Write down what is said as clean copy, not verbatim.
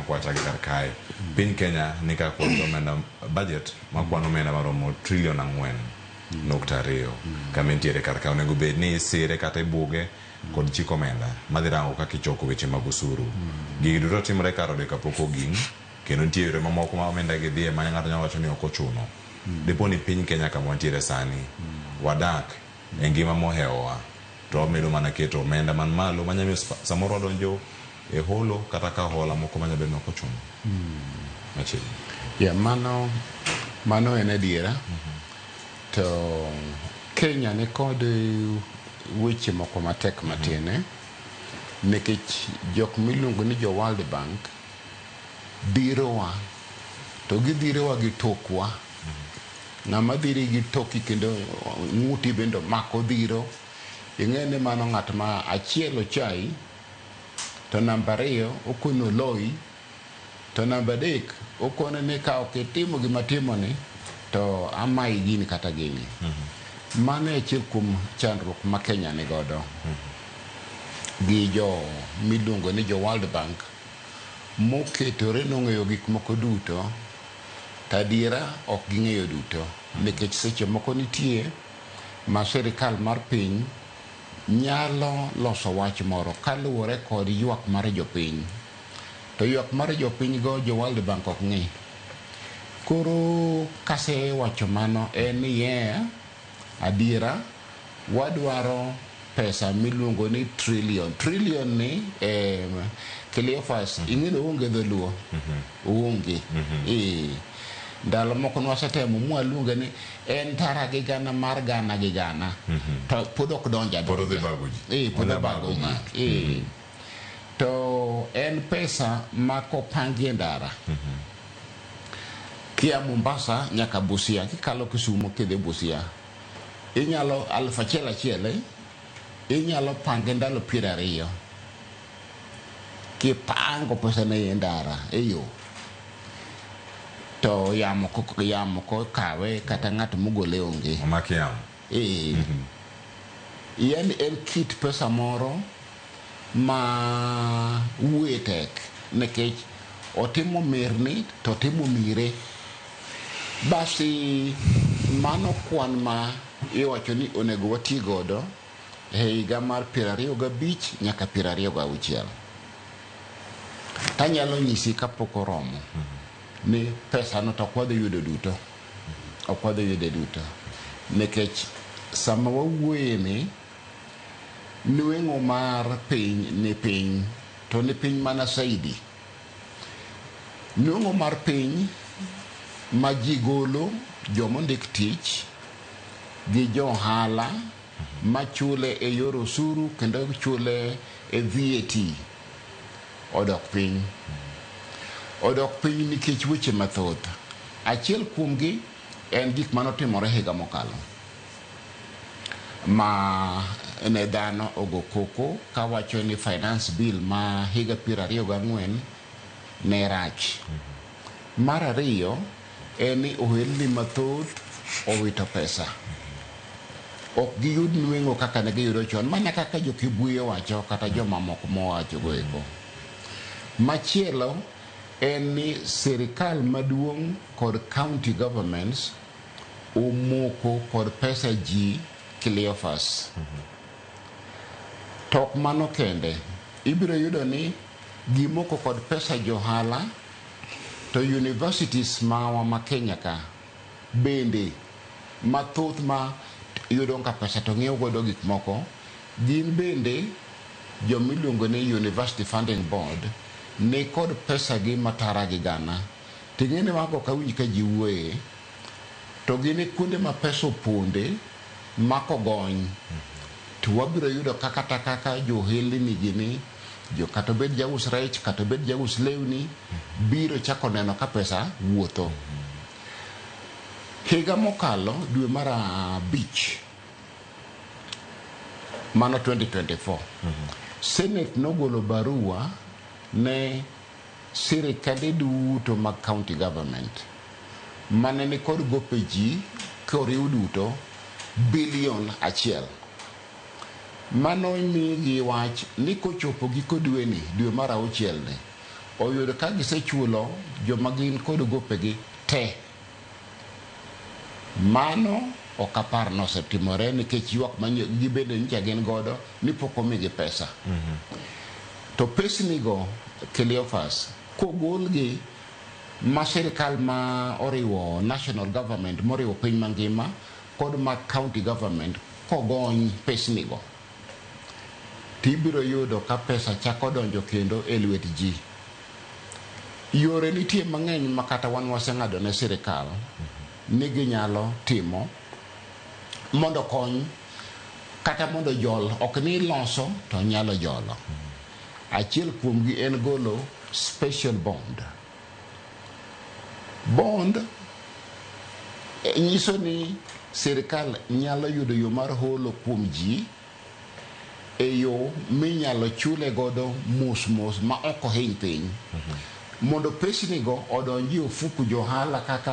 ang' kwachake kar kae. Piny Kenya ni ka kod omenda budget makwano omenda maromo trilion 4.2 kama entiere kar kae onego bed ni isire kata ibuge kod chik omenda madhi rango kaka ichoko weche mag osuru. Gigi duto timore kar ode kapok oging kendo nitie yore mamoko ma omenda gi dhiye ma ng'ato nyalo wacho ni ok ochuno. Dipo ni piny Kenya kama wantiere sani wadak e ngima mohewowa to wamedo mana keto omenda man malo manyalo miyo samoro wadonjo e holo kata ka hola moko manyalo bedo ni ok ochuno. Machiegni. Yeah, mano en adiera. To Kenya ni kod weche moko matek matin nikech jok miluongo ni jo World Bank dhirowa to gidhirowa gi tokwa. Ng'ama dhiri gi toki kendo ng'uti bende omako dhiro, ing'e ni mano ng'at ma achiel ochayi, to namba ariyo okoni oloyi, to namba adek okoni ni ka ok itimo gima timoni to amayi gini kata gini. Mano e achiel kuom chandruok ma Kenya ni godo gi jo miluongo ni jo World Bank moketore nong'eyo gik moko duto to adiera ok ging'eyo duto nikech seche moko nitie ma sirikal mar piny nyalo loso wach moro kaluwore kod ywak mar jopiny to ywak mar jopiny go jo World Bank ok ng'i. Koro kasewacho mano en ni adiera wadwaro pesa miluongo ni trillion. Trillion ni Cleophas ing'e ni oonge dholuo. Oonge. Ndalo moko nwasetemo mwaluonge ni en tara gi gana mar gana gi gana. To pod ok donj adonja. Pod odhi bago ji. Pod obago ji. To en pesa ma kopangi e ndara. Kia Mombasa nyaka Busia, kikalo Kisumu kidhi Busia, inyalo 1000 achiel, inyalo pange ndalo 20. Kipango pesa ne e ndara e yo to yamo kokawe kata ng'at mogole onge. Omak yamo. Yani en kit pesa moro ma wuoye tek nikech otimo mirni to otimo mire. Basi mano kwan ma iwacho ni onego wati godo e higa mar 25 nyaka 26. Tanyalo nyisi kapok oromo ni pesa no to ok wadhi yudo duto. Ok wadhi yude duto. Nikech sama wawuoye ni nweng'o mar piny ni piny to ni piny mana saidi. Nweng'o mar piny ma ji golo jomondik tich gi jo ohala machule e yor osuru kendo chule e VAT odok piny. Odok piny nikech weche mathoth. Achiel kuomgi en gik manotimore higa mokalo ma ne dhano ogo koko kawacho ni finance bill ma higa 24 ne rach. Mar ariyo en ni ohelni mathoth owito pesa. Ok giyud nweng'o kaka ne giyudo chon, mana kaka jo Kibuye wacho kata joma moko mowacho go eko. Machielo en ni sirikal maduong' kod county governments omoko kod pesa ji Cleophas. To ok mano kende, ibiro yudo ni gimoko kod pesa johala to universities mawa ma Kenya ka bende mathoth ma yudo ka pesa to ng'iewo godo gik moko gin bende jomiluongo ni University Funding Board ni kod pesa gi matara gi gana. Ting'e ni mago ok awinj ka ji wuoye to gin e kuonde ma pesa oponde makogony to wabiro yudo ka kata kaka johelni gini jo kata obed jaus rech kata obed jaus lewni biro chako neno ka pesa wuotho. Higa mokalo dwe mar 5 mano 2024 Senate nogolo barua ne sirikande duto mag county government mane ni kod gope ji koriw duto bilion 1. Mano migi wach ni kochopo giko dweni, dwe mar 6 ni, Oyud ka gisechulo joma gin kod gopegi te. Mano ok apar ni osetimore nikech ywak ma gibende nyocha gin godo ni pok omigi pesa. To pesnigo Cleophas, kogolgi ma sirikal ma oriwo national government moriwo piny mangima kod ma county government kogony pesnigo, tibiro yudo ka pesa chako donjo kendo e lwet ji. Yore nitie mang'eny ma kata wan waseng'ado ne sirikal ni ginyalo timo mondo kony kata mondo jol, ok ni loso to nyalo jolo. Achiel kuomgi en golo special bond. Bond nyiso ni sirikal nyalo yudo yo mar holo kuom ji e yo minyalo chule godo mos mos ma ok ohiny piny. Mondo pesnigo odonji e ofuku johala kaka